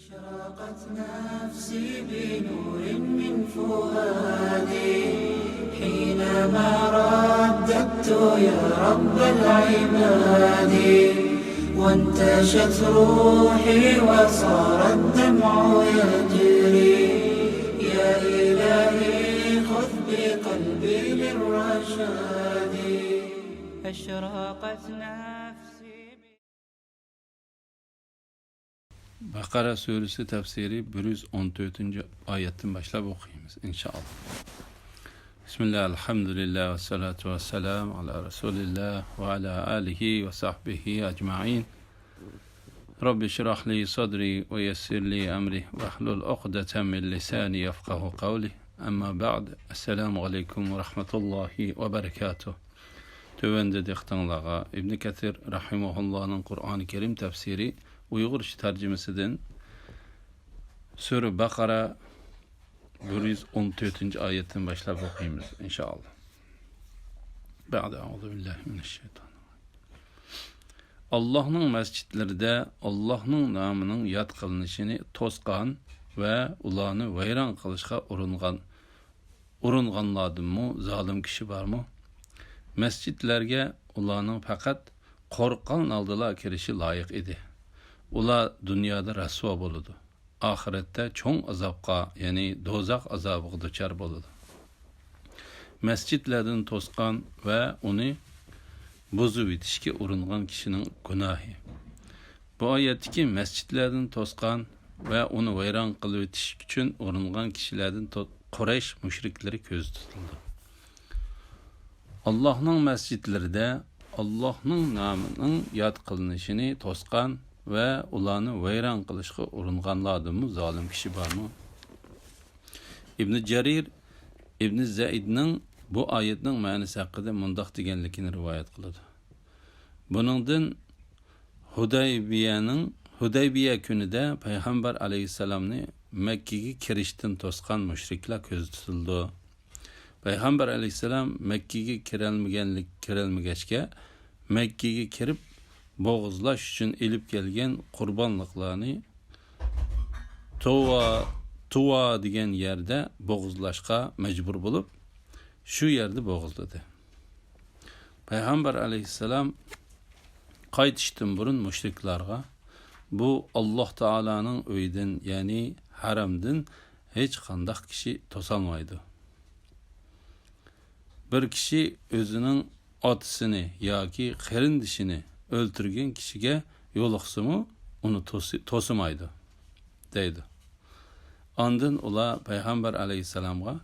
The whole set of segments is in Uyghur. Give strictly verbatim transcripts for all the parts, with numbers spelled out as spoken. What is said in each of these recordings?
أشرقت نفسي بنور من فؤادي حينما رددت يا رب العباد، وانتشت روحي وصار الدمع يجري. يا إلهي خذ بقلبي للرشاد. أشرقت نفسي. بەقەرە سۈرىسى تەپسىرى بىر يۈز ئون تۆتىنچى ئايەتتىن باشلاپ ئوقۇيمىز، ئىنشائاللا. بىسمىللا، ئەلھەمدۇلىللا، ۋەسسالاتۇ ۋەسسالامۇ ئالا رەسۇلىللا ۋە ئالا ئالىھى ۋە سەھبىھى ئەجمەئىن. رەببىشرەھلى سەدرى ۋە يەسسىرلى ئەمرى ۋەھلۇل ئۇقدەتەم مىن لىسانى يەفقەھۇ قەۋلى. ئەمما بەئد. ئەسسالامۇ ئەلەيكۇم ۋە رەھمەتۇللاھى ۋە بەرەكاتۇھ. تۆۋەندە دىققىتىڭلارغا ئىبن كەسىر رەھىمەھۇللانىڭ قۇرئانى كەرىم تەپسىرى ئۇيغۇرچە تەرجىمىسىدىن سۈرە بەقەرە بىر يۈز ئون تۆتىنچى ئايەتتىن باشلاپ ئوقۇيمىز، ئىنشائاللا. بەئدە، ئەئۇزۇ بىللاھى مىنەششەيتانىر رەجىم. ئاللاھنىڭ مەسچىتلىرىدە ئاللاھنىڭ نامىنىڭ ياد قىلىنىشىنى توسقان ۋە ئۇلارنى ۋەيران قىلىشقا ئۇرۇنغان، ئۇرۇنغانلاردىنمۇ زالىم كىشى بارمۇ؟ مەسچىتلەرگە ئۇلارنىڭ پەقەت قورققان ھالدىلا كىرىشى لايىق ئىدى. ئۇلار دۇنيادا رەسۋا بولىدۇ. ئاخىرەتتە چوڭ ئازابقا، يەنى دوزاخ ئازابىغا دۇچار بولىدۇ. مەسچىتلەردىن توسقان ۋە ئۇنى بۇزۇۋېتىشكە ئۇرۇنغان كىشىنىڭ گۇناھى. بۇ ئايەتتىكى مەسچىتلەردىن توسقان ۋە ئۇنى ۋەيران قىلىۋېتىش ئۈچۈن ئۇرۇنغان كىشىلەردىن تو-، قۇرەيش مۇشرىكلىرى كۆزدە تۇتۇلىدۇ. ئاللاھنىڭ مەسچىتلىرىدە ئاللاھنىڭ نامىنىڭ ياد قىلىنىشىنى توسقان ۋە ئۇلارنى ۋەيران قىلىشقا ئۇرۇنغانلاردىنمۇ زالىم كىشى بارمۇ؟ ئىبنى جەرىر ئىبنى زەيدنىڭ بۇ ئايەتنىڭ مەنىسى ھەققىدە مۇنداق دېگەنلىكىنى رىۋايەت قىلىدۇ. بۇنىڭدىن ھۇدەيبىيەنىڭ، ھۇدەيبىيە كۈنىدە پەيغەمبەر ئەلەيھىسسالامنى مەككىگە كىرىشتىن توسقان مۇشرىكلار كۆزدە تۇتۇلىدۇ. پەيغەمبەر ئەلەيھىسسالام مەككىگە كىرەلمىگەنلىك، كىرەلمىگەچكە، مەككىگە كىرىپ بوغۇزلاش ئۈچۈن ئېلىپ كەلگەن قۇربانلىقلارنى تۇۋا، تۇۋا دېگەن يەردە بوغۇزلاشقا مەجبۇر بولۇپ، شۇ يەردە بوغۇزلىدى. پەيغەمبەر ئەلەيھىسسالام قايتىشتىن بۇرۇن مۇشرىكلارغا، بۇ ئاللاھ تائالانىڭ ئۆيىدىن، يەنى ھەرەمدىن ھېچقانداق كىشى توسالمايدۇ. بىر كىشى ئۆزىنىڭ ئاتىسىنى ياكى قېرىندىشىنى ئۆلتۈرگەن كىشىگە يولۇقسىمۇ، ئۇنى توسى-، توسىمايدۇ، دەيدۇ. ئاندىن ئۇلار پەيغەمبەر ئەلەيھىسسالامغا،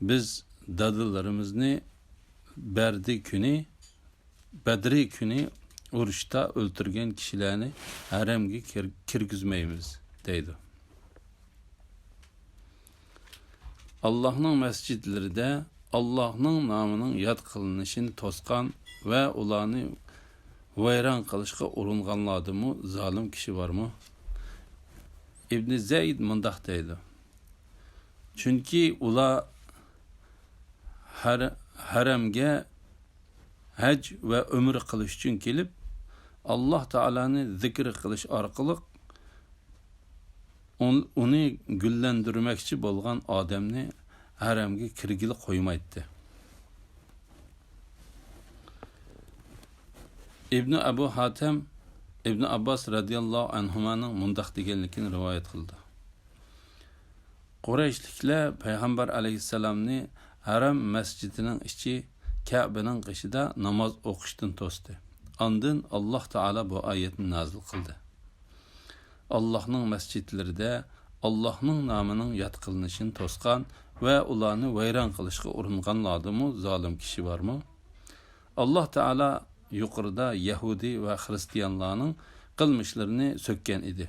بىز دادىلىرىمىزنى بەردى كۈنى، بەدرى كۈنى ئۇرۇشتا ئۆلتۈرگەن كىشىلەرنى ھەرەمگە كىر-، كىرگۈزمەيمىز، دەيدۇ. ئاللاھنىڭ مەسچىتلىرىدە ئاللاھنىڭ نامىنىڭ ياد قىلىنىشىنى توسقان ۋە ئۇلارنى ۋەيران قىلىشقا ئۇرۇنغانلاردىنمۇ زالىم كىشى بارمۇ؟ ئىبنى زەيد مۇنداق دەيدۇ، چۈنكى ئۇلار ھەر-، ھەرەمگە ھەج ۋە ئۆمرە قىلىش ئۈچۈن كېلىپ، ئاللاھ تائالانى زىكىر قىلىش ئارقىلىق ئۇن-، ئۇنى گۈللەندۈرمەكچى بولغان ئادەمنى ھەرەمگە كىرگىلى قويمايتتى. ئىبنى ئەبۇ ھاتەم ئىبنى ئابباس رەزىياللاھۇ ئەنھۇمانىڭ مۇنداق دېگەنلىكىنى رىۋايەت قىلىدۇ. قۇرەيشلىكلەر پەيغەمبەر ئەلەيھىسسالامنى ھەرەم مەسچىتىنىڭ ئىچى، كەبىنىڭ قېشىدا ناماز ئوقۇشتىن توستى. ئاندىن ئاللاھ تائالا بۇ ئايەتنى نازىل قىلدى. ئاللاھنىڭ مەسچىتلىرىدە ئاللاھنىڭ نامىنىڭ ياد قىلىنىشىنى توسقان ۋە ئۇلارنى ۋەيران قىلىشقا ئۇرۇنغانلاردىنمۇ زالىم كىشى بارمۇ؟ ئاللاھ تائالا يۇقىرىدا يەھۇدىي ۋە خىرىستىيانلارنىڭ قىلمىشلىرىنى سۆككەن ئىدى.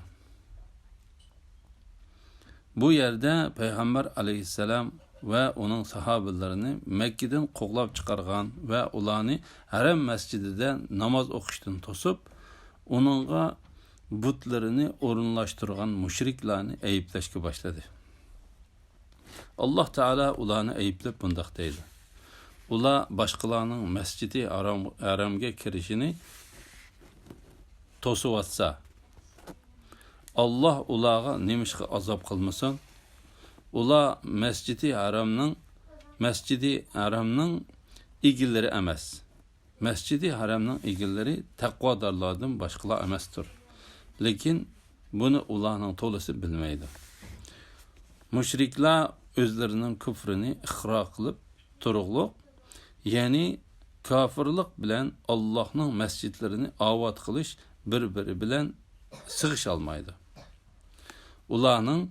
بۇ يەردە پەيغەمبەر ئەلەيھىسسالام ۋە ئۇنىڭ ساھابىلىرىنى مەككىدىن قوغلاپ چىقارغان ۋە ئۇلارنى ھەرەم مەسچىتىدە ناماز ئوقۇشتىن توسۇپ، ئۇنىڭغا بۇتلىرىنى ئورۇنلاشتۇرغان مۇشرىكلارنى ئەيىبلەشكە باشلىدى. ئاللاھ تائالا ئۇلارنى ئەيىبلەپ مۇنداق دەيدۇ، ئۇلار باشقىلارنىڭ مەسچىدى ھارام-، ھەرەمگە كىرىشىنى توسۇۋاتسا، ئاللاھ ئۇلارغا نېمىشقا ئازاب قىلمىسۇن؟ ئۇلار مەسجىدى ھەرامنىڭ، مەسجىدى ھەرامنىڭ ئىگىلىرى ئەمەس. مەسجىدى ھەرامنىڭ ئىگىلىرى تەقۋادارلاردىن باشقىلار ئەمەستۇر. لېكىن بۇنى ئۇلارنىڭ تولىسى بىلمەيدۇ. مۇشرىكلار ئۆزلىرىنىڭ كۇفرىنى ئىقرار قىلىپ تۇرۇقلۇق، يەنى كاپىرلىق بىلەن ئاللاھنىڭ مەسجىدلىرىنى ئاۋات قىلىش بىر-بىرى بىلەن سىغىشالمايدۇ. ئۇلارنىڭ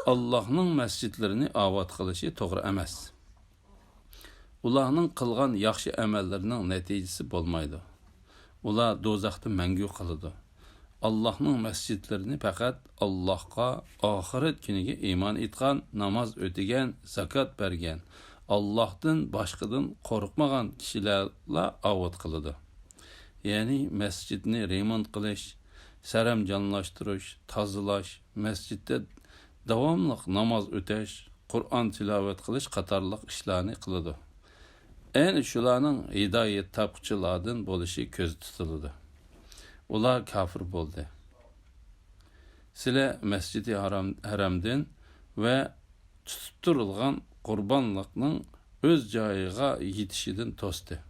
ئاللاھنىڭ مەسجىدلىرىنى ئاۋات قىلىشى توغرا ئەمەس. ئۇلارنىڭ قىلغان ياخشى ئەمەللىرىنىڭ نەتىجىسى بولمايدۇ. ئۇلار دوزاختا مەڭگۈ قالىدۇ. ئاللاھنىڭ مەسجىدلىرىنى پەقەت ئاللاھقا، ئاخىرەت كۈنىگە ئىمان ئېيتقان، ناماز ئۆتىگەن، زاكات بەرگەن، ئاللاھتىن باشقىدىن قورقمىغان كىشىلەرلا ئاۋات قىلىدۇ. يەنى مەسجىدنى رېمونت قىلىش، سەرەمجانلاشتۇرۇش، تازىلاش، مەسجىدتە داۋاملىق ناماز ئۆتەش، قۇرئان تىلاۋەت قىلىش قاتارلىق ئىشلارنى قىلىدۇ. ئەنە شۇلارنىڭ ھىدايەت تاپقۇچىلاردىن بولۇشى كۆزدە تۇتۇلىدۇ. ئۇلار كاپىر بولدى. سىلەر مەسجىدى ھارام، ھەرەمدىن ۋە تۇتۇپ تۇرۇلغان قۇربانلىقنىڭ ئۆز جايىغا يېتىشىدىن توستى.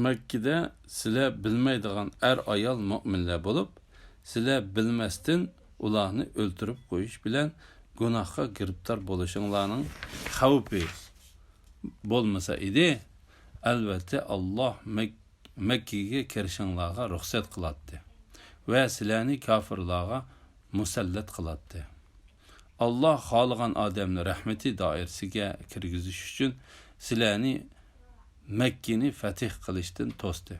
مەككىدە سىلەر بىلمەيدىغان ئەر-ئايال مۆمىنلەر بولۇپ، سىلەر بىلمەستىن ئۇلارنى ئۆلتۈرۈپ قويۇش بىلەن گۇناھقا گىرىپتار بولۇشۇڭلارنىڭ خەۋپى بولمىسا ئىدى، ئەلۋەتتە، ئاللاھ مەك-، مەككىگە كىرىشىڭلارغا رۇخسەت قىلاتتى ۋە سىلەرنى كاپىرلارغا مۇسەللەت قىلاتتى. ئاللاھ خالىغان ئادەمنى رەھمىتى دائىرىسىگە كىرگۈزۈش ئۈچۈن سىلەرنى مەككىنى فەتھ قىلىشتىن توستى.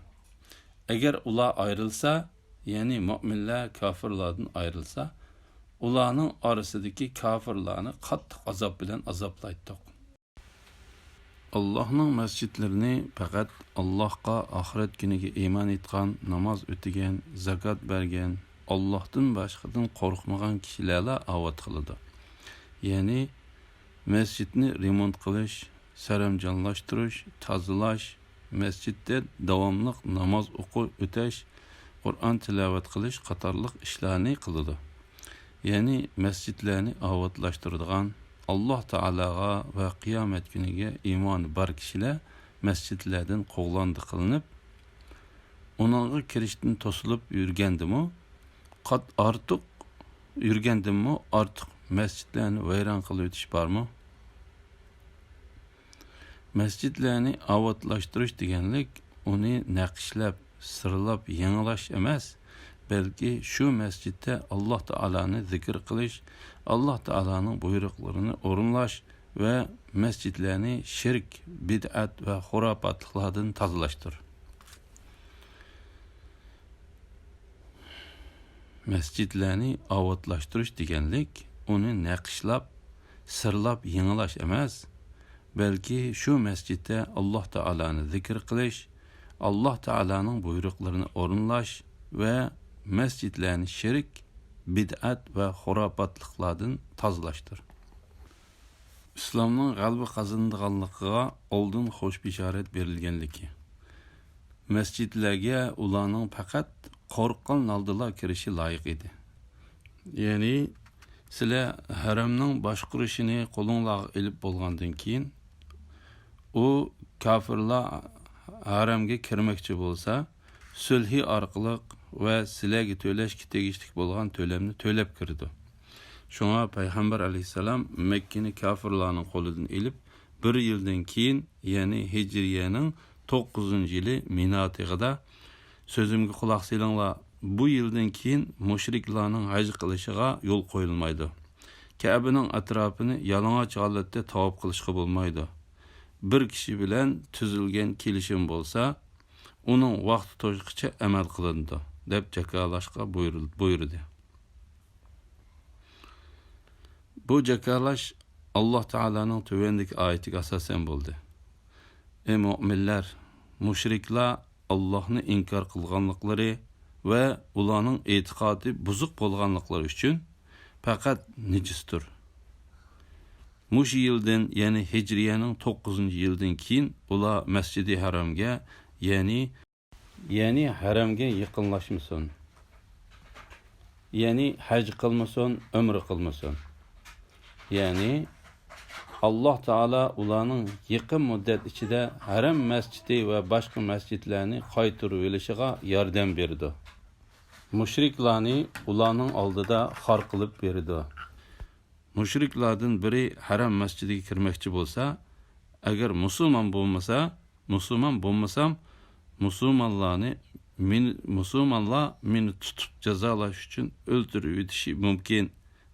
ئەگەر ئۇلار ئايرىلسا، يەنى مۆمىنلەر كاپىرلاردىن ئايرىلسا، ئۇلارنىڭ ئارىسىدىكى كاپىرلارنى قاتتىق ئازاب بىلەن ئازابلايتتۇق. ئاللاھنىڭ مەسجىدلىرىنى پەقەت ئاللاھقا، ئاخىرەت كۈنىگە ئىمان ئېيتقان، ناماز ئۆتىگەن، زاكات بەرگەن، ئاللاھتىن باشقىدىن قورقمىغان كىشىلەرلا ئاۋات قىلىدۇ. يەنى مەسجىدنى رېمونت قىلىش، سەرەمجانلاشتۇرۇش، تازىلاش، مەسجىدتە داۋاملىق ناماز ئوقۇ-، ئۆتەش، قۇرئان تىلاۋەت قىلىش قاتارلىق ئىشلارنى قىلىدۇ. يەنى مەسجىدلەرنى ئاۋاتلاشتۇرىدىغان، ئاللاھ تائالاغا ۋە قىيامەت كۈنىگە ئىمانى بار كىشىلەر مەسجىدلەردىن قوغلاندى قىلىنىپ، ئۇنىڭغا كىرىشتىن توسۇلۇپ يۈرگەندىمۇ، قات-، ئارتۇق يۈرگەندىنمۇ ئارتۇق مەسجىدلەرنى ۋەيران قىلىۋېتىش بارمۇ؟ مەسجىدلەرنى ئاۋاتلاشتۇرۇش دېگەنلىك ئۇنى نەقىشلەپ، سىرلاپ يېڭىلاش ئەمەس، بەلكى شۇ مەسجىدتە ئاللاھ تائالانى زىكىر قىلىش، ئاللاھ تائالانىڭ بۇيرۇقلىرىنى ئورۇنلاش ۋە مەسجىدلەرنى شىرك، بىدئەت ۋە خۇراپاتلىقلاردىن تازىلاشتۇر. مەسجىدلەرنى ئاۋاتلاشتۇرۇش دېگەنلىك ئۇنى نەقىشلاپ، سىرلاپ يېڭىلاش ئەمەس، بەلكى شۇ مەسجىدتە ئاللاھ تائالانى زىكىر قىلىش، ئاللاھ تائالانىڭ بۇيرۇقلىرىنى ئورۇنلاش ۋە مەسجىدلەرنى شىرك، بىدئەت ۋە خۇراپاتلىقلاردىن تازىلاشتۇر. ئىسلامنىڭ غەلىبە قازىنىدىغانلىقىغا ئالدىن خوش بېشارەت بېرىلگەنلىكى. مەسجىدلەرگە ئۇلارنىڭ پەقەت قورققان ھالدىلا كىرىشى لايىق ئىدى. يەنى، سىلەر ھەرەمنىڭ باشقۇرۇشىنى قولۇڭلارغا ئېلىپ بولغاندىن كېيىن، ئۇ كاپىرلار ھەرەمگە كىرمەكچى بولسا، سۈلھى ئارقىلىق ۋە سىلەرگە تۆلەشكە تېگىشلىك بولغان تۆلەمنى تۆلەپ كىرىدۇ. شۇڭا پەيغەمبەر ئەلەيھىسسالام مەككىنى كاپىرلارنىڭ قولىدىن ئېلىپ، بىر يىلدىن كېيىن، يەنى ھىجرىيەنىڭ توققۇزىنچى يىلى مىنا تېغىدا، سۆزۈمگە قۇلاق سېلىڭلار، بۇ يىلدىن كېيىن مۇشرىكلارنىڭ ھەج قىلىشىغا يول قويۇلمايدۇ. كەبىنىڭ ئەتراپىنى يالىڭاچ ھالەتتە تاۋاپ قىلىشقا بولمايدۇ. بىر كىشى بىلەن تۈزۈلگەن كېلىشىم بولسا، ئۇنىڭ ۋاقتى توشقىچە ئەمەل قىلىنىدۇ، دەپ جاكارلاشقا بۇيرۇل-، بۇيرۇدى. بۇ جاكارلاش ئاللاھ تائالانىڭ تۆۋەندىكى ئايىتىگە ئاساسەن بولدى: ئەي مۆمىنلەر، مۇشرىكلار ئاللاھنى ئىنكار قىلغانلىقلىرى ۋە ئۇلارنىڭ ئېتىقادى بۇزۇق بولغانلىقلىرى ئۈچۈن پەقەت نىجىستۇر. مۇشۇ يىلدىن، يەنى ھىجرىيەنىڭ توققۇزىنچى يىلىدىن كېيىن ئۇلار مەسجىدى ھەرامگە يەنى، يەنى ھەرەمگە يېقىنلاشمىسۇن. يەنى ھەج قىلمىسۇن، ئۆمرە قىلمىسۇن. يەنى ئاللاھ تائالا ئۇلارنىڭ يېقىن مۇددەت ئىچىدە ھەرەم مەسچىتى ۋە باشقا مەسچىتلەرنى قايتۇرۇۋېلىشىغا ياردەم بېرىدۇ. مۇشرىكلارنى ئۇلارنىڭ ئالدىدا خار قىلىپ بېرىدۇ. مۇشرىكلاردىن بىرى ھەرەم مەسچىتىگە كىرمەكچى بولسا، ئەگەر مۇسۇلمان بولمىسا، مۇسۇلمان بولمىسام، مۇسۇلمانلارنى مېنى، مۇسۇلمانلار مېنى تۇتۇپ جازالاش ئۈچۈن ئۆلتۈرۈۋېتىشى مۇمكىن،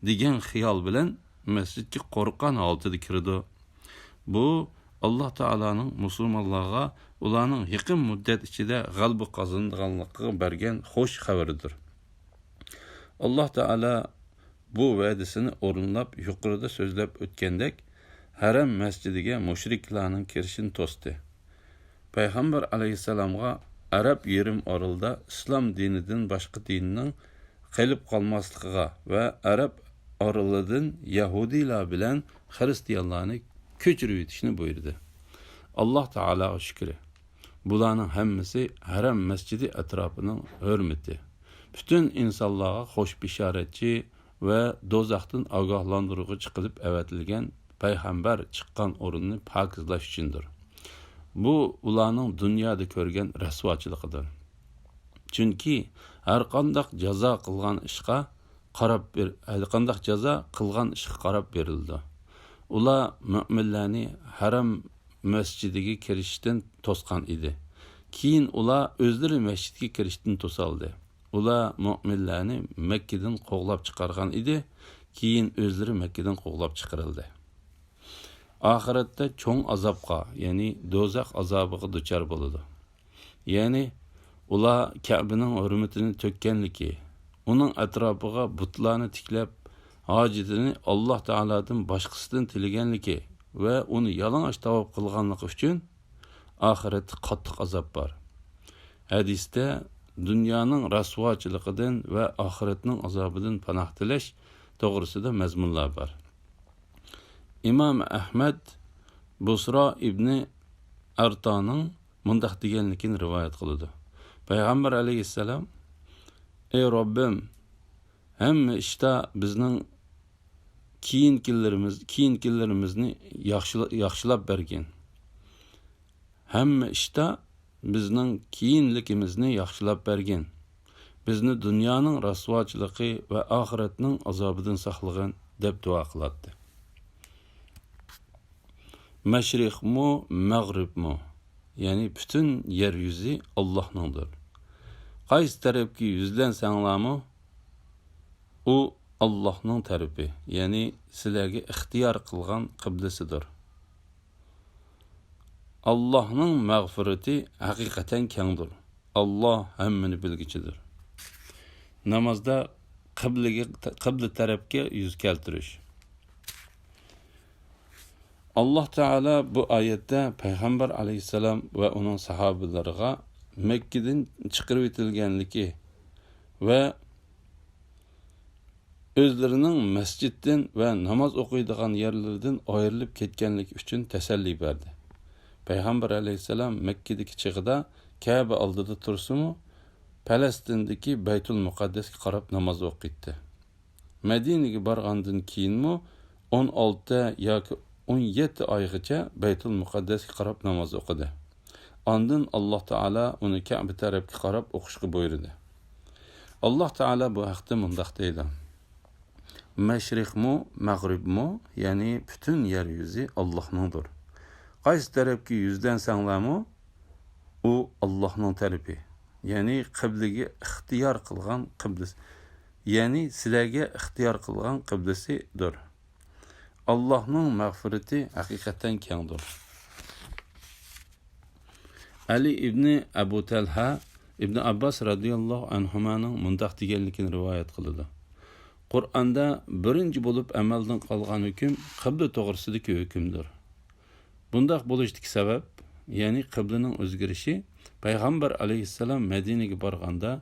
دېگەن خىيال بىلەن مەسچىتكە قورققان ھالىتىدە كىرىدۇ. بۇ، ئاللاھ تائالانىڭ مۇسۇلمانلارغا ئۇلارنىڭ يېقىن مۇددەت ئىچىدە غەلىبە قازىنىدىغانلىقىغا بەرگەن خۇش خەۋىرىدۇر. ئاللاھ تائالا بۇ ۋەدىسىنى ئورۇنلاپ، يۇقىرىدا سۆزلەپ ئۆتكەندەك، ھەرەم مەسچىتىگە مۇشرىكلارنىڭ كىرىشىنى توستى. پەيغەمبەر ئەلەيھىسسالامغا ئەرەب يېرىم ئارىلىدا ئىسلام دىنىدىن باشقا دىننىڭ قېلىپ قالماسلىقىغا ۋە ئەرەب ئارىلىدىن يەھۇدىيلار بىلەن خىرىستىيانلارنى كۆچۈرۈۋېتىشنى بۇيرۇدى. ئاللاھ تائالاغا شۈكرى. بۇلارنىڭ ھەممىسى ھەرەم مەسچىتى ئەتراپىنىڭ ھۆرمىتى، پۈتۈن ئىنسانلارغا خوش بېشارەتچى ۋە دوزاختىن ئاگاھلاندۇرغۇچى قىلىپ ئەۋەتىلگەن پەيغەمبەر چىققان ئورۇننى پاكىزلاش ئۈچۈندۇر. بۇ ئۇلارنىڭ دۇنيادا كۆرگەن رەسۋاچىلىقىدۇر. چۈنكى ھەرقانداق جازا قىلغان ئىشقا قاراپ بېر-، ھەرقانداق جازا قىلغان ئىشقا قاراپ بېرىلىدۇ. ئۇلار مۆمىنلەرنى ھەرەم مەسچىتىگە كىرىشتىن توسقان ئىدى. كېيىن ئۇلار ئۆزلىرى مەسچىتكە كىرىشتىن توسالدى. ئۇلار مۆمىنلەرنى مەككىدىن قوغلاپ چىقارغان ئىدى. كېيىن ئۆزلىرى مەككىدىن قوغلاپ چىقىرىلدى. ئاخىرەتتە چوڭ ئازابقا، يەنى دوزاخ ئازابىغا دۇچار بولىدۇ. يەنى ئۇلار كەبىنىڭ ھۆرمىتىنى تۆككەنلىكى، ئۇنىڭ ئەتراپىغا بۇتلارنى تىكلەپ، ھاجىتىنى ئاللاھ تائالادىن باشقىسىدىن تىلىگەنلىكى ۋە ئۇنى يالىڭاچ تاۋاپ قىلغانلىقى ئۈچۈن ئاخىرەتتە قاتتىق ئازاب بار. ھەدىستە دۇنيانىڭ رەسۋاچىلىقىدىن ۋە ئاخىرەتنىڭ ئازابىدىن پاناھ تىلەش توغرىسىدا مەزمۇنلار بار. ئىمام ئەھمەد بۇسرا ئىبنى ئەرتانىڭ مۇنداق دېگەنلىكىنى رىۋايەت قىلىدۇ. پەيغەمبەر ئەلەيھىسسالام، ئەي رەببىم، ھەممە ئىشتا بىزنىڭ كېيىنكىلىرىمىز، كېيىنكىلىرىمىزنى ياخشىلا-، ياخشىلاپ بەرگىن. ھەممە ئىشتا بىزنىڭ كېيىنلىكىمىزنى ياخشىلاپ بەرگىن. بىزنى دۇنيانىڭ رەسۋاچىلىقى ۋە ئاخىرەتنىڭ ئازابىدىن ساقلىغىن، دەپ دۇئا قىلاتتى. مەشرىقمۇ، مەغرىبمۇ، يەنى پۈتۈن يەر يۈزى ئاللاھنىڭدۇر. قايسى تەرەپكە يۈزلەنسەڭلارمۇ، ئۇ ئاللاھنىڭ تەرىپى، يەنى سىلەرگە ئىختىيار قىلغان قىبلىسىدۇر. ئاللاھنىڭ مەغپىرىتى ھەقىقەتەن كەڭدۇر. ئاللاھ ھەممىنى بىلگۈچىدۇر. نامازدا قىبلىگە، قىبلە تەرەپكە يۈز كەلتۈرۈش. ئاللاھ تائالا بۇ ئايەتتە پەيغەمبەر ئەلەيھىسسالام ۋە ئۇنىڭ ساھابىلىرىغا مەككىدىن چىقىرىۋېتىلگەنلىكى ۋە ئۆزلىرىنىڭ مەسچىتتىن ۋە ناماز ئوقۇيدىغان يەرلىرىدىن ئايرىلىپ كەتكەنلىكى ئۈچۈن تەسەللى بەردى. پەيغەمبەر ئەلەيھىسسالام مەككىدىكى چېغىدا كەبە ئالدىدا تۇرسىمۇ، پەلەستىندىكى بەيتۇل مۇقەددەسكە قاراپ ناماز ئوقۇيتتى. مەدىنىگە بارغاندىن كېيىنمۇ ئون ئالتە ياكى ئون يەتتە ئايغىچە بەيتۇل مۇقەددەسكە قاراپ ناماز ئوقۇدى. ئاندىن ئاللاھ تائالا ئۇنى كەبە تەرەپكە قاراپ ئوقۇشقا بۇيرۇدى. ئاللاھ تائالا بۇ ھەقتە مۇنداق دەيدۇ: مەشرىقمۇ، مەغرىبمۇ، يەنى پۈتۈن يەر يۈزى ئاللاھنىڭدۇر. قايسى تەرەپكە يۈزلەنسەڭلارمۇ، ئۇ ئاللاھنىڭ تەرىپى، يەنى قىبلىگە ئىختىيار قىلغان قىبلىسى، يەنى سىلەرگە ئىختىيار قىلغان قىبلىسىدۇر. ئاللاھنىڭ مەغپىرىتى ھەقىقەتەن كەڭدۇر. ئەلى ئىبنى ئەبۇ تەلھە ئىبنى ئابباس رەزىياللاھۇ ئەنھۇمانىڭ مۇنداق دېگەنلىكىنى رىۋايەت قىلىدۇ: قۇرئاندا بىرىنچى بولۇپ ئەمەلدىن قالغان ھۆكۈم قىبلە توغرىسىدىكى ھۆكۈمدۇر. بۇنداق بولۇشتىكى سەۋەب، يەنى قىبلىنىڭ ئۆزگىرىشى، پەيغەمبەر ئەلەيھىسسالام مەدىنىگە بارغاندا،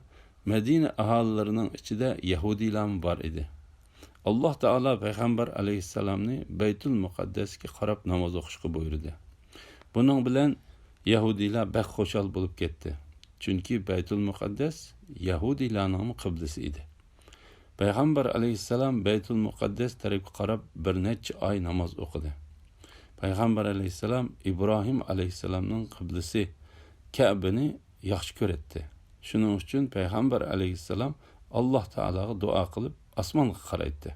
مەدىنە ئاھالىلىرىنىڭ ئىچىدە يەھۇدىيلارمۇ بار ئىدى. ئاللاھ تائالا پەيغەمبەر ئەلەيھىسسالامنى بەيتۇل مۇقەددەسكە قاراپ ناماز ئوقۇشقا بۇيرۇدى. بۇنىڭ بىلەن يەھۇدىيلار بەك خۇشال بولۇپ كەتتى. چۈنكى بەيتۇل مۇقەددەس يەھۇدىيلارنىڭمۇ قىبلىسى ئىدى. پەيغەمبەر ئەلەيھىسسالام بەيتۇل مۇقەددەس تەرەپكە قاراپ بىر نەچچە ئاي ناماز ئوقۇدى. پەيغەمبەر ئەلەيھىسسالام ئىبراھىم ئەلەيھىسسالامنىڭ قىبلىسى كەبىنى ياخشى كۆرەتتى. شۇنىڭ ئۈچۈن پەيغەمبەر ئەلەيھىسسالام ئاللاھ تائالاغا دۇئا قىلىپ ئاسمانغا قارايتتى.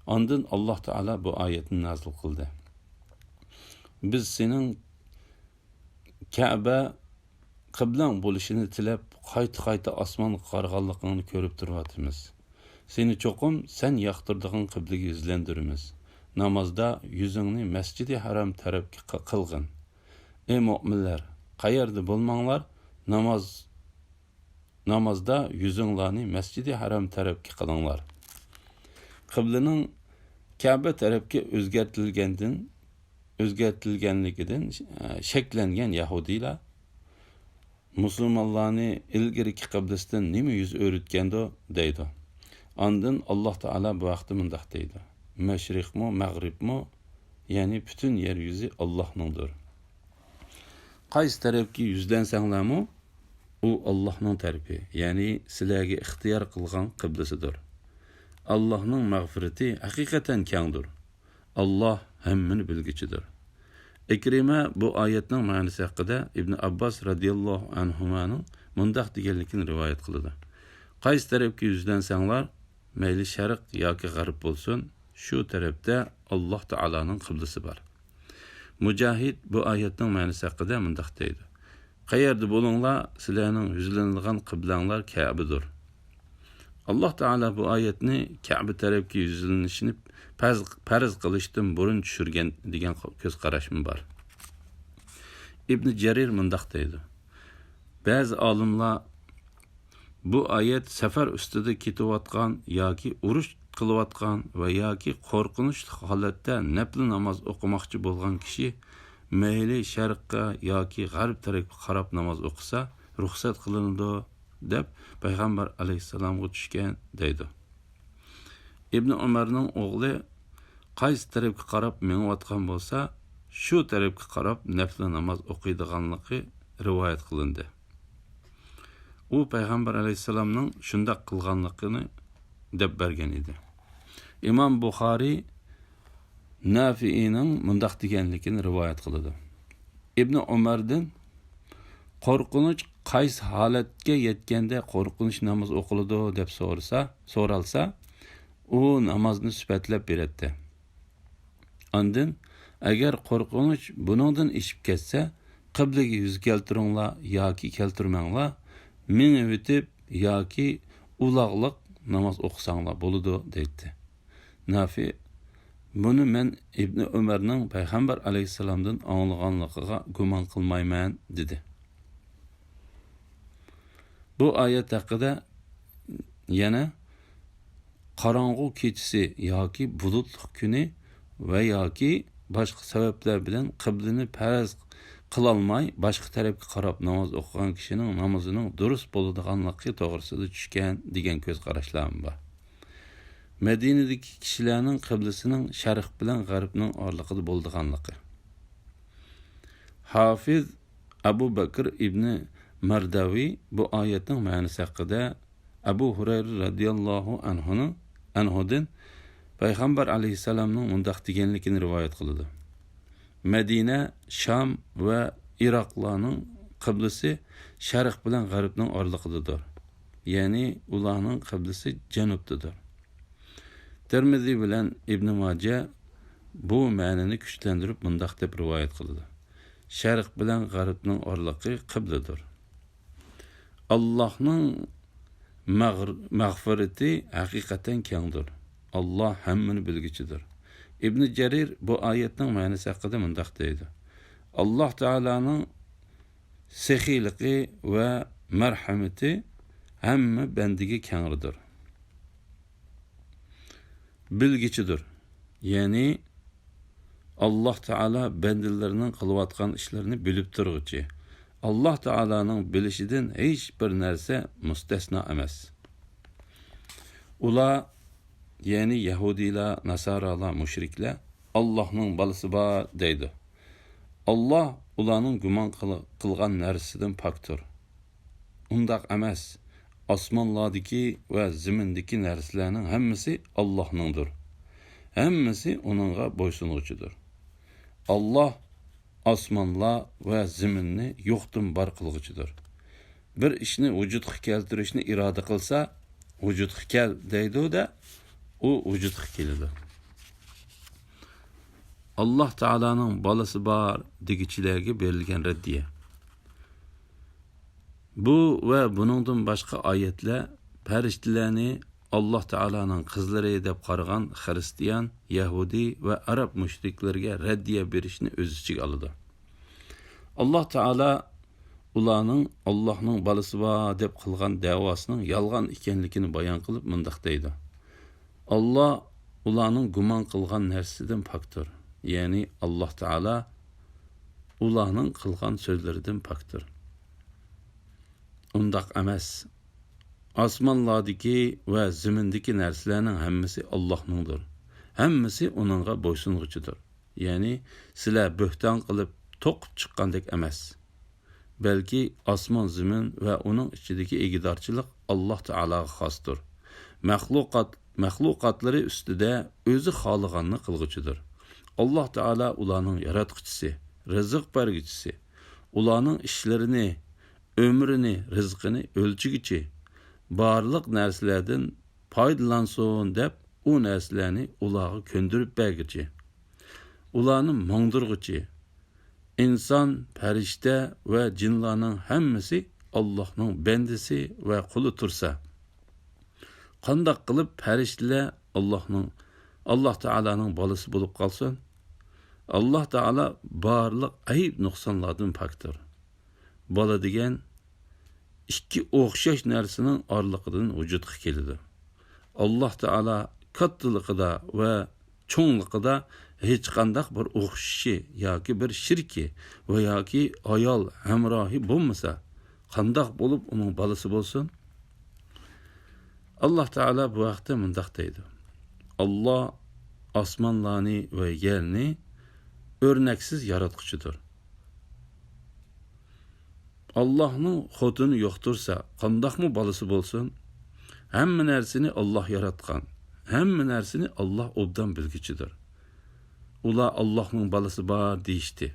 ئاندىن ئاللاھ تائالا بۇ ئايەتنى نازىل قىلدى: بىز سېنىڭ كەبە قىبلەڭ بولۇشىنى تىلەپ، قايتا-قايتا ئاسمانغا قارىغانلىقىڭنى كۆرۈپ تۇرۇۋاتىمىز. سېنى چوقۇم سەن ياقتۇرىدىغان قىبلىگە يۈزلەندۈرىمىز. نامازدا يۈزۈڭنى مەسجىدى ھەرام تەرەپكە ق-، قىلغىن. ئەي مۆمىنلەر، قەيەردە بولماڭلار، ناماز، نامازدا يۈزۈڭلارنى مەسجىدى ھەرام تەرەپكە قىلىڭلار. قىبلىنىڭ كەبە تەرەپكە ئۆزگەرتىلگەندىن، ئۆزگەرتىلگەنلىكىدىن، ئە، شەكلەنگەن يەھۇدىيلار، مۇسۇلمانلارنى ئىلگىرىكى قىبلىسىدىن نېمە يۈز ئۆرۈتكەندۇ؟ دەيدۇ. ئاندىن ئاللاھ تائالا بۇ ھەقتە مۇنداق دەيدۇ: مەشرىقمۇ، مەغرىبمۇ، يەنى پۈتۈن يەر يۈزى ئاللاھنىڭدۇر. قايسى تەرەپكە يۈزلەنسەڭلارمۇ، ئۇ ئاللاھنىڭ تەرىپى، يەنى سىلەرگە ئىختىيار قىلغان قىبلىسىدۇر. ئاللاھنىڭ مەغپىرىتى ھەقىقەتەن كەڭدۇر. ئاللاھ ھەممىنى بىلگۈچىدۇر. ئىكرىمە بۇ ئايەتنىڭ مەنىسى ھەققىدە ئىبن ئابباس رەزىياللاھۇ ئەنھۇمانىڭ مۇنداق دېگەنلىكىنى رىۋايەت قىلىدۇ: قايسى تەرەپكە يۈزلەنسەڭلار، مەيلى شەرق ياكى غەرب بولسۇن، شۇ تەرەپتە ئاللاھ تائالانىڭ قىبلىسى بار. مۇجاھىد بۇ ئايەتنىڭ مەنىسى ھەققىدە مۇنداق دەيدۇ: قەيەردە بولۇڭلار، سىلەرنىڭ يۈزلىنىدىغان قىبلەڭلار كەبىدۇر. ئاللاھ تائالا بۇ ئايەتنى كەبە تەرەپكە يۈزلىنىشنى پەرز، پەرز قىلىشتىن بۇرۇن چۈشۈرگەن دېگەن كۆز قاراشمۇ بار. ئىبنى جەرىر مۇنداق دەيدۇ: بەزى ئالىملار بۇ ئايەت سەپەر ئۈستىدە كېتىۋاتقان ياكى ئۇرۇش قىلىۋاتقان ۋە ياكى قورقۇنچلۇق ھالەتتە نەپلى ناماز ئوقۇماقچى بولغان كىشى مەيلى شەرققە ياكى غەرب تەرەپكە قاراپ ناماز ئوقۇسا رۇخسەت قىلىنىدۇ، دەپ پەيغەمبەر ئەلەيھىسسالامغا چۈشكەن، دەيدۇ. ئىبنى ئۆمەرنىڭ ئوغلى قايسى تەرەپكە قاراپ مېڭىۋاتقان بولسا، شۇ تەرەپكە قاراپ نەپلى ناماز ئوقۇيدىغانلىقى رىۋايەت قىلىندى. ئۇ پەيغەمبەر ئەلەيھىسسالامنىڭ شۇنداق قىلغانلىقىنى دەپ بەرگەن ئىدى. ئىمام بۇخارىي نافىئىنىڭ مۇنداق دېگەنلىكىنى رىۋايەت قىلىدۇ: ئىبنى ئۆمەردىن، قورقۇنچ قايسى ھالەتكە يەتكەندە قورقۇنچ نامىزى ئوقۇلىدۇ دەپ سورىسا، سورالسا، ئۇ نامازنى سۈپەتلەپ بېرەتتى. ئاندىن، ئەگەر قورقۇنچ بۇنىڭدىن ئېشىپ كەتسە، قىبلىگە يۈز كەلتۈرۈڭلار ياكى كەلتۈرمەڭلار، مېڭىۋېتىپ ياكى ئۇلاغلىق ناماز ئوقۇساڭلار بولىدۇ، دەيتتى. نافى، بۇنى مەن ئىبنى ئۆمەرنىڭ پەيغەمبەر ئەلەيھىسسالامدىن ئاڭلىغانلىقىغا گۇمان قىلمايمەن، دېدى. بۇ ئايەت ھەققىدە يەنە، قاراڭغۇ كېچىسى ياكى بۇلۇتلۇق كۈنى ۋە ياكى باشقا سەۋەبلەر بىلەن قىبلىنى پەرەز قىلالماي، باشقا تەرەپكە قاراپ ناماز ئوقۇغان كىشىنىڭ نامىزىنىڭ دۇرۇس بولىدىغانلىقى توغرىسىدا چۈشكەن دېگەن كۆز قاراشلارمۇ بار. مەدىنىدىكى كىشىلەرنىڭ قىبلىسىنىڭ شەرق بىلەن غەربنىڭ ئارىلىقىدا بولىدىغانلىقى. ھافىز ئەبۇ بەكىر ئىبنى مەرداۋى بۇ ئايەتنىڭ مەنىسى ھەققىدە ئەبۇ ھۇرەيرە رەزىياللاھۇ ئەنھۇنىڭ، ئەنھۇدىن پەيغەمبەر ئەلەيھىسسالامنىڭ مۇنداق دېگەنلىكىنى رىۋايەت قىلىدۇ: مەدىنە، شام ۋە ئىراقلارنىڭ قىبلىسى شەرق بىلەن غەربنىڭ ئارىلىقىدىدۇر. يەنى ئۇلارنىڭ قىبلىسى جەنۇبتىدۇر. تىرمىزى بىلەن ئىبنى ماجە بۇ مەنىنى كۈچلەندۈرۈپ مۇنداق دەپ رىۋايەت قىلىدۇ: شەرق بىلەن غەربنىڭ ئارىلىقى قىبلىدۇر. ئاللاھنىڭ مەغ-، مەغپىرىتى ھەقىقەتەن كەڭدۇر. ئاللاھ ھەممىنى بىلگۈچىدۇر. ئىبنى جەرىر بۇ ئايەتنىڭ مەنىسى ھەققىدە مۇنداق دەيدۇ: ئاللاھ تائالانىڭ سېخىيلىقى ۋە مەرھەمىتى ھەممە بەندىگە كەڭرىدۇر. بىلگۈچىدۇر. يەنى، ئاللاھ تائالا بەندىلىرىنىڭ قىلىۋاتقان ئىشلىرىنى بىلىپ تۇرغۇچى. ئاللاھ تائالانىڭ بىلىشىدىن ھېچ بىر نەرسە مۇستەسنا ئەمەس. ئۇلار، يەنى يەھۇدىيلار، ناسارالار، مۇشرىكلار، ئاللاھنىڭ بالىسى بار دەيدۇ. ئاللاھ ئۇلارنىڭ گۇمان قىل-، قىلغان نەرسىسىدىن پاكتۇر. ئۇنداق ئەمەس. ئاسمانلاردىكى ۋە زېمىندىكى نەرسىلەرنىڭ ھەممىسى ئاللاھنىڭدۇر. ھەممىسى ئۇنىڭغا بويسۇنغۇچىدۇر. ئاللاھ ئاسمانلار ۋە زېمىننى يوقتىن بار قىلغۇچىدۇر. بىر ئىشنى ۋۇجۇدقا كەلتۈرۈشنى ئىرادە قىلسا، «ۋۇجۇدقا كەل» دەيدۇ-دە، ئۇ ۋۇجۇدقا كېلىدۇ. ئاللاھ تائالانىڭ بالىسى بار دېگۈچىلەرگە بېرىلگەن رەددىيە. بۇ ۋە بۇنىڭدىن باشقا ئايەتلەر پەرىشتىلەرنى ئاللاھ تائالانىڭ قىزلىرى دەپ قارىغان خىرىستىيان، يەھۇدىي ۋە ئەرەب مۇشرىكلىرىگە رەددىيە بېرىشنى ئۆز ئىچىگە ئالىدۇ. ئاللاھ تائالا ئۇلارنىڭ ئاللاھنىڭ بالىسى بار دەپ قىلغان دەۋاسىنىڭ يالغان ئىكەنلىكىنى بايان قىلىپ مۇنداق دەيدۇ: «ئاللاھ ئۇلارنىڭ گۇمان قىلغان نەرسىسىدىن پاكتۇر.» يەنى ئاللاھ تائالا ئۇلارنىڭ قىلغان سۆزلىرىدىن پاكتۇر. ئۇنداق ئەمەس. ئاسمانلاردىكى ۋە زېمىندىكى نەرسىلەرنىڭ ھەممىسى ئاللاھنىڭدۇر. ھەممىسى ئۇنىڭغا بويسۇنغۇچىدۇر. يەنى سىلەر بۆھتان قىلىپ توقۇپ چىققاندەك ئەمەس. بەلكى ئاسمان زېمىن ۋە ئۇنىڭ ئىچىدىكى ئىگىدارچىلىق ئاللاھ تائالاغا خاستۇر. مەخلۇقات، مەخلۇقاتلىرى ئۈستىدە ئۆزى خالىغاننى قىلغۇچىدۇر. ئاللاھ تائالا ئۇلارنىڭ ياراتقۇچىسى، رىزىق بەرگۈچىسى. ئۇلارنىڭ ئىشلىرىنى، ئۆمرىنى، رىزقىنى ئۆلچىگۈچى، بارلىق نەرسىلەردىن پايدىلانسۇن دەپ ئۇ نەرسىلەرنى ئۇلارغا كۆندۈرۈپ بەرگۈچى، ئۇلارنى ماڭدۇرغۇچى. ئىنسان، پەرىشتە ۋە جىنلارنىڭ ھەممىسى ئاللاھنىڭ بەندىسى ۋە قۇلى تۇرسا، قانداق قىلىپ پەرىشتىلەر ئاللاھنىڭ، ئاللاھ تائالانىڭ بالىسى بولۇپ قالسۇن؟ ئاللاھ تائالا بارلىق ئەيىب نۇقسانلاردىن پاكتۇر. بالا دېگەن ئىككى ئوخشاش نەرسىنىڭ ئارىلىقىدىن ۋۇجۇدقا كېلىدۇ. ئاللاھ تائالا كاتتىلىقىدا ۋە چوڭلۇقىدا ھېچقانداق بىر ئوخشىشى ياكى بىر شېرىكى ۋە ياكى ئايال ھەمراھى بولمىسا، قانداق بولۇپ ئۇنىڭ بالىسى بولسۇن؟ ئاللاھ تائالا بۇ ھەقتە مۇنداق دەيدۇ: «ئاللاھ ئاسمانلارنى ۋە يەرنى ئۆرنەكسىز ياراتقۇچىدۇر.» ئاللاھنىڭ خوتۇنى يوقتۇرسا، قانداقمۇ بالىسى بولسۇن؟ ھەممە نەرسىنى ئاللاھ ياراتقان، ھەممە نەرسىنى ئاللاھ ئوبدان بىلگۈچىدۇر. ئۇلار ئاللاھنىڭ بالىسى بار دېيىشتى.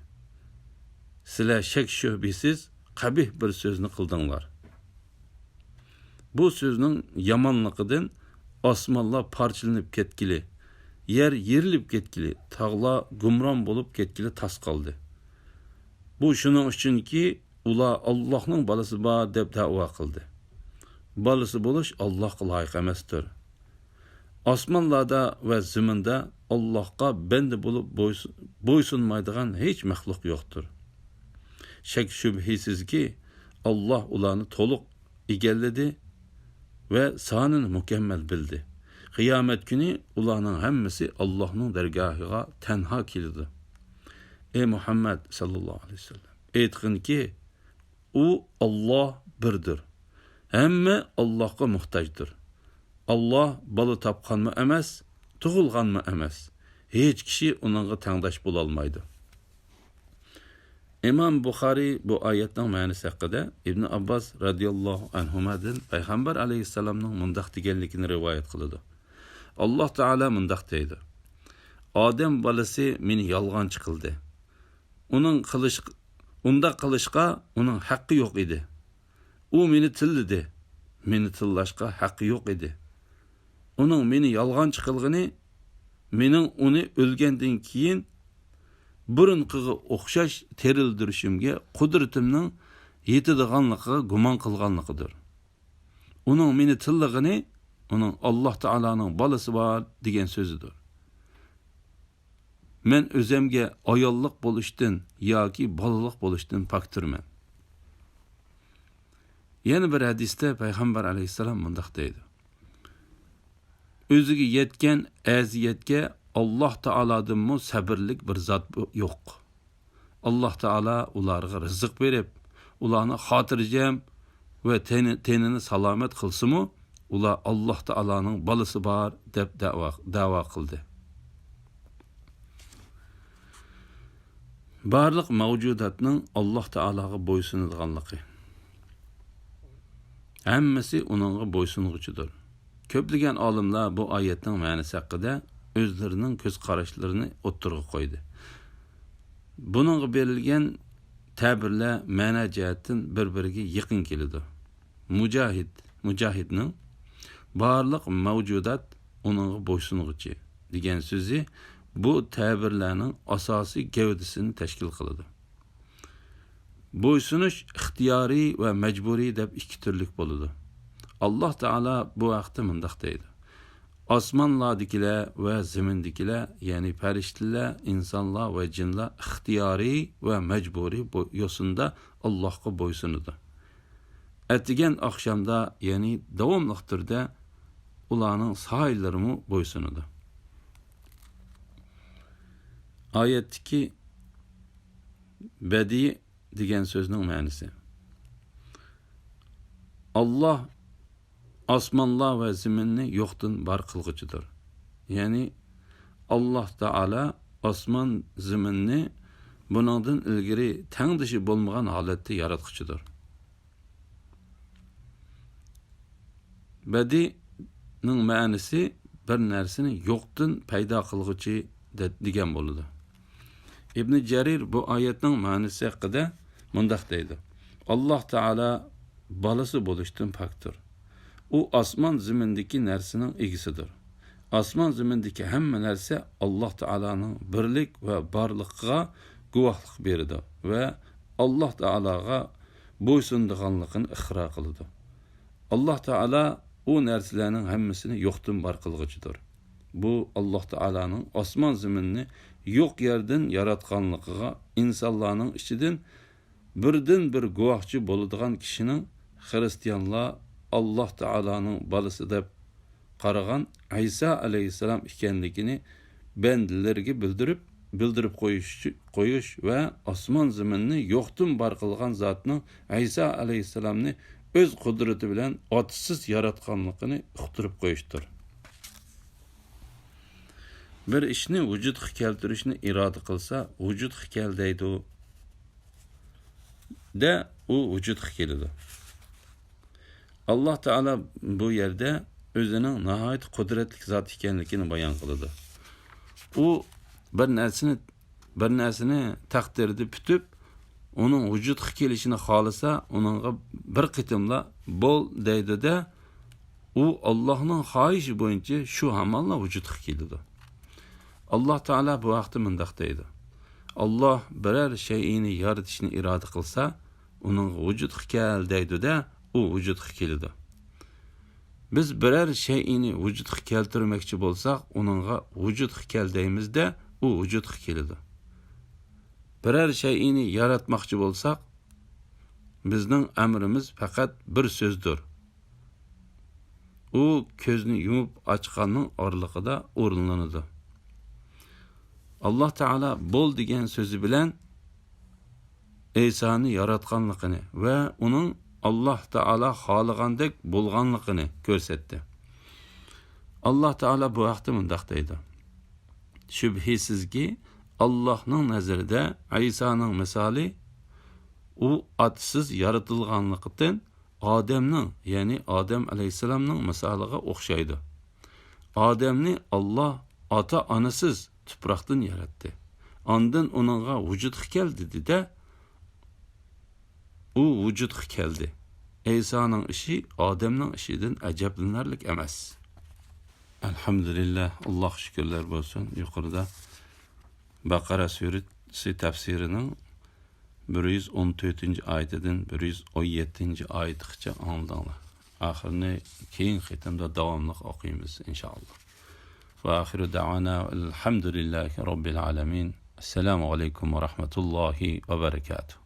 سىلەر شەك-شۈبھىسىز قەبىھ بىر سۆزنى قىلدىڭلار. بۇ سۆزنىڭ يامانلىقىدىن ئاسمانلار پارچىلىنىپ كەتكىلى، يەر يېرىلىپ كەتكىلى، تاغلار گۇمران بولۇپ كەتكىلى تاس قالدى. بۇ شۇنىڭ ئۈچۈنكى، ئۇلار ئاللاھنىڭ بالىسى بار دەپ دەۋا قىلدى. بالىسى بولۇش ئاللاھقا لايىق ئەمەستۇر. ئاسمانلاردا ۋە زېمىندا ئاللاھقا بەندە بولۇپ بويس-، بويسۇنمايدىغان ھېچ مەخلۇق يوقتۇر. شەك-شۈبھىسىزكى، ئاللاھ ئۇلارنى تولۇق ئىگىلىدى ۋە سانىنى مۇكەممەل بىلدى. قىيامەت كۈنى ئۇلارنىڭ ھەممىسى ئاللاھنىڭ دەرگاھىغا تەنھا كېلىدۇ. ئەي مۇھەممەد ساللاللاھۇ ئەلەيھى ۋەسەللەم، ئېيتقىنكى، ئۇ ئاللاھ بىردۇر. ھەممە ئاللاھقا موھتاجدۇر. ئاللاھ بالا تاپقانمۇ ئەمەس، تۇغۇلغانمۇ ئەمەس. ھېچ كىشى ئۇنىڭغا تەڭداش بولالمايدۇ. ئىمام بۇخارىي بۇ ئايەتنىڭ مەنىسى ھەققىدە ئىبن ئابباس رەزىياللاھۇ ئەنھۇمادىن پەيغەمبەر ئەلەيھىسسالامنىڭ مۇنداق دېگەنلىكىنى رىۋايەت قىلىدۇ. ئاللاھ تائالا مۇنداق دەيدۇ: «ئادەم بالىسى مېنى يالغانچى قىلدى. ئۇنىڭ قىلىش، ئۇنداق قىلىشقا ئۇنىڭ ھەققى يوق ئىدى. ئۇ مېنى تىللىدى. مېنى تىللاشقا ھەققى يوق ئىدى. ئۇنىڭ مېنى يالغانچى قىلغىنى مېنىڭ ئۇنى ئۆلگەندىن كېيىن بۇرۇنقىغا ئوخشاش تىرىلدۈرۈشۈمگە قۇدرىتىمنىڭ يېتىدىغانلىقىغا گۇمان قىلغانلىقىدۇر. ئۇنىڭ مېنى تىللىغىنى ئۇنىڭ ئاللاھ تائالانىڭ بالىسى بار دېگەن سۆزىدۇر. مەن ئۆزەمگە ئاياللىق بولۇشتىن ياكى بالىلىق بولۇشتىن پاكتۇرمەن.» يەنە بىر ھەدىستە پەيغەمبەر ئەلەيھىسسالام مۇنداق دەيدۇ: «ئۆزىگە يەتكەن ئەزىيەتكە ئاللاھ تائالادىنمۇ سەبرلىك بىر زات يوق. ئاللاھ تائالا ئۇلارغا رىزىق بېرىپ، ئۇلارنى خاتىرجەم ۋە تېنى، تېنىنى سالامەت قىلسىمۇ، ئۇلار ئاللاھ تائالانىڭ بالىسى بار دەپ دەۋا، دەۋا قىلدى.» بارلىق مەۋجۇداتنىڭ ئاللاھ تائالاغا بويسۇنىدىغانلىقى. ھەممىسى ئۇنىڭغا بويسۇنغۇچىدۇر. كۆپلىگەن ئالىملار بۇ ئايەتنىڭ مەنىسى ھەققىدە ئۆزلىرىنىڭ كۆز قاراشلىرىنى ئوتتۇرىغا قويدى. بۇنىڭغا بېرىلگەن تەبىرلەر مەنە جەھەتتىن بىر-بىرىگە يېقىن كېلىدۇ. مۇجاھىد، مۇجاھىدنىڭ «بارلىق مەۋجۇدات ئۇنىڭغا بويسۇنغۇچى» دېگەن سۆزى بۇ تەبىرلەرنىڭ ئاساسىي گەۋدىسىنى تەشكىل قىلىدۇ. بويسۇنۇش ئىختىيارىي ۋە مەجبۇرىي دەپ ئىككى تۈرلۈك بولىدۇ. ئاللاھ تائالا بۇ ھەقتە مۇنداق دەيدۇ: «ئاسمانلاردىكىلەر ۋە زېمىندىكىلەر، يەنى پەرىشتىلەر، ئىنسانلار ۋە جىنلار ئىختىيارىي ۋە مەجبۇرىي بو-، يوسۇندا ئاللاھقا بويسۇنىدۇ. ئەتىگەن ئاخشامدا، يەنى داۋاملىق تۈردە ئۇلارنىڭ سايىلىرىمۇ بويسۇنىدۇ.» ئايەتتىكى بەدىئ دېگەن سۆزنىڭ مەنىسى. ئاللاھ ئاسمانلار ۋە زېمىننى يوقتىن بار قىلغۇچىدۇر. يەنى ئاللاھ تائالا ئاسمان زېمىننى بۇنىڭدىن ئىلگىرى تەڭدىشى بولمىغان ھالەتتە ياراتقۇچىدۇر. بەدىئنىڭ مەنىسى بىر نەرسىنى يوقتىن پەيدا قىلغۇچى دە-، دېگەن بولىدۇ. ئىبنى جەرىر بۇ ئايەتنىڭ مەنىسى ھەققىدە مۇنداق دەيدۇ: «ئاللاھ تائالا بالىسى بولۇشتىن پاكتۇر. ئۇ ئاسمان زېمىندىكى نەرسىنىڭ ئىگىسىدۇر. ئاسمان زېمىندىكى ھەممە نەرسە ئاللاھ تائالانىڭ بىرلىك ۋە بارلىقىغا گۇۋاھلىق بېرىدۇ ۋە ئاللاھ تائالاغا بويسۇنىدىغانلىقىنى ئىقرار قىلىدۇ. ئاللاھ تائالا ئۇ نەرسىلەرنىڭ ھەممىسىنى يوقتىن بار قىلغۇچىدۇر.» بۇ ئاللاھ تائالانىڭ ئاسمان زېمىننى يوق يەردىن ياراتقانلىقىغا ئىنسانلارنىڭ ئىچىدىن بىردىنبىر گۇۋاھچى بولىدىغان كىشىنىڭ خىرىستىيانلار ئاللاھ تائالانىڭ بالىسى دەپ قارىغان ئەيسا ئەلەيھىسسالام ئىكەنلىكىنى بەندىلىرىگە بىلدۈرۈپ، بىلدۈرۈپ قويۇش، قويۇش ۋە ئاسمان زېمىننى يوقتىن بار قىلغان زاتنىڭ ئەيسا ئەلەيھىسسالامنى ئۆز قۇدرىتى بىلەن ئاتىسىز ياراتقانلىقىنى ئۇقتۇرۇپ قويۇشتۇر. بىر ئىشنى ۋۇجۇدقا كەلتۈرۈشنى ئىرادە قىلسا، ۋۇجۇدقا كەل دەيدۇ. دە، ئۇ ۋۇجۇدقا كېلىدۇ. ئاللاھ تائالا بۇ يەردە ئۆزىنىڭ ناھايىتى قۇدرەتلىك زات ئىكەنلىكىنى بايان قىلىدۇ. ئۇ بىر نەرسىنى، بىر نەرسىنى تەقدىردە پۈتۈپ، ئۇنىڭ ۋۇجۇدقا كېلىشىنى خالىسا، ئۇنىڭغا بىر قېتىملا «بول» دەيدۇ-دە، ئۇ ئاللاھنىڭ خاھىشى بويىچە شۇ ھامانلا ۋۇجۇدقا كېلىدۇ. ئاللاھ تائالا بۇ ھەقتە مۇنداق دەيدۇ: «ئاللاھ بىرەر شەيئىنى يارىتىشنى ئىرادە قىلسا، ئۇنىڭغا ۋۇجۇدقا كەل دەيدۇ-دە، ئۇ ۋۇجۇدقا كېلىدۇ. بىز بىرەر شەيئىنى ۋۇجۇدقا كەلتۈرمەكچى بولساق، ئۇنىڭغا ۋۇجۇدقا كەل دەيمىز-دە، ئۇ ۋۇجۇدقا كېلىدۇ. بىرەر شەيئىنى ياراتماقچى بولساق، بىزنىڭ ئەمرىمىز پەقەت بىر سۆزدۇر. ئۇ كۆزنى يۇمۇپ ئاچقاننىڭ ئارىلىقىدا ئورۇنلىنىدۇ.» ئاللاھ تائالا «بول» دېگەن سۆزى بىلەن ئەيسانى ياراتقانلىقىنى ۋە ئۇنىڭ ئاللاھ تائالا خالىغاندەك بولغانلىقىنى كۆرسەتتى. ئاللاھ تائالا بۇ ھەقتە مۇنداق دەيدۇ: «شۈبھىسىزكى، ئاللاھنىڭ نەزىرىدە ئەيسانىڭ مىسالى ئۇ ئاتىسىز يارىتىلغانلىقتىن ئادەمنىڭ، يەنى ئادەم ئەلەيھىسسالامنىڭ مىسالىغا ئوخشايدۇ. ئادەمنى ئاللاھ ئاتا-ئانىسىز تۇپراقتىن ياراتتى. ئاندىن ئۇنىڭغا ۋۇجۇدقا كەل دېدى-دە، ئۇ ۋۇجۇدقا كەلدى. ئەيسانىڭ ئىشى ئادەمنىڭ ئىشىدىن ئەجەبلىنەرلىك ئەمەس.» ئەلھەمدۇلىللاھ، ئاللاھقا شۈكۈرلەر بولسۇن. يۇقىرىدا بەقەرە سۈرىسى تەپسىرىنىڭ بىر يۈز ئون تۆتىنچى ئايىتىدىن بىر يۈز ئون يەتتىنچى ئايىتىغىچە ئاڭلىدىڭلار. ئاخىرىنى كېيىنكى قېتىمدا داۋاملىق ئوقۇيمىز، ئىنشائاللاھ. ۋە ئاخىرۇ دەئۋانا ئەلھەمدۇلىللاھى رەببىل ئالەمىن. ئەسسالامۇ ئەلەيكۇم ۋە رەھمەتۇللاھى ۋە بەرەكاتۇھ.